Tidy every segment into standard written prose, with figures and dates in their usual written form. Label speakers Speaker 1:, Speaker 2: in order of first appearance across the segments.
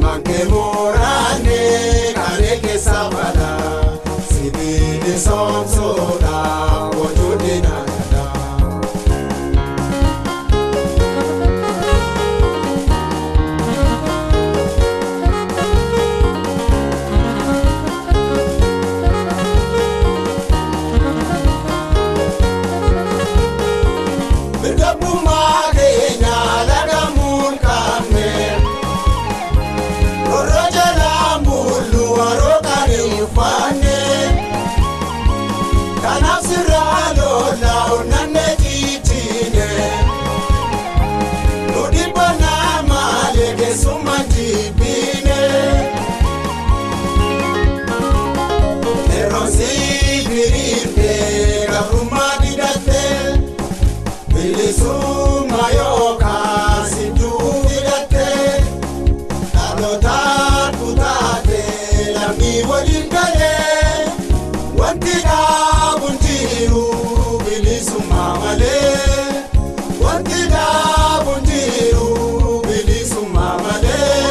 Speaker 1: Ilmaan kee muraanne kalee keessa bala sibiili soomsuudhaaf wajuudhi na jala. Mirgabummaa keenya lagamuun qabne Roorroo jalaa mullu waroo kan hin uffanne Kanaaf sirraa lola onnanne cichine Nu dhibbannaa malee keessummaan jibbine Qeerroon si diriirtee gabrummaa didattee Bilisummaa yookaan sidduu fidattee dhalootaan kutaatee lammii waliin galee wanti dhaabuun jiru bilisummaa malee wanti dhaabuun jiru bilisummaa malee.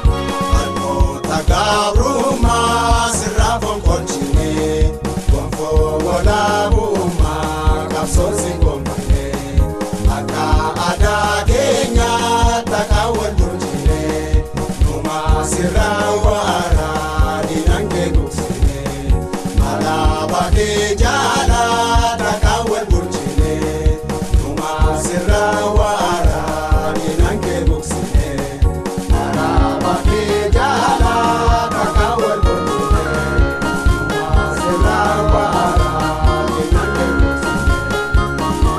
Speaker 1: Harkoota gabrummaa sirraa fonqolchine gonfoo walaabummaa qabsoon si gonfanne akka aadaa keenyaa takka wal bulchine numa sirraa waaraa diinaan kee gugsine alaabaa kee jaalaa takka wal bulchine numa sirraa waaraa diinaan kee gugsine. Alaabaa kee jaalaa takka wal bulchine numa sirraa waaraa diinaan kee gugsine.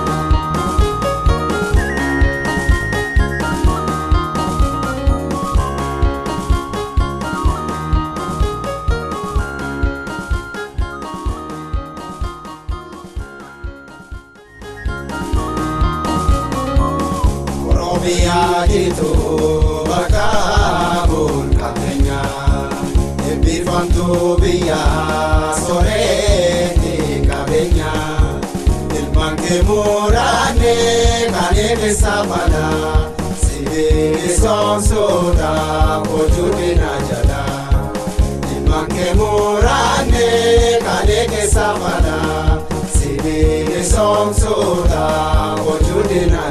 Speaker 1: Oromiyaa jitu bakka bulqateenya eebbifamtuu biyya soreetti qabeenya ilmaan kee muraanne kalee keessa bala sibiili soomsuudhaaf hojuudhi na jala ilmaan kee muraanne kalee keessa bala sibiili soomsuudhaaf hojuudhi na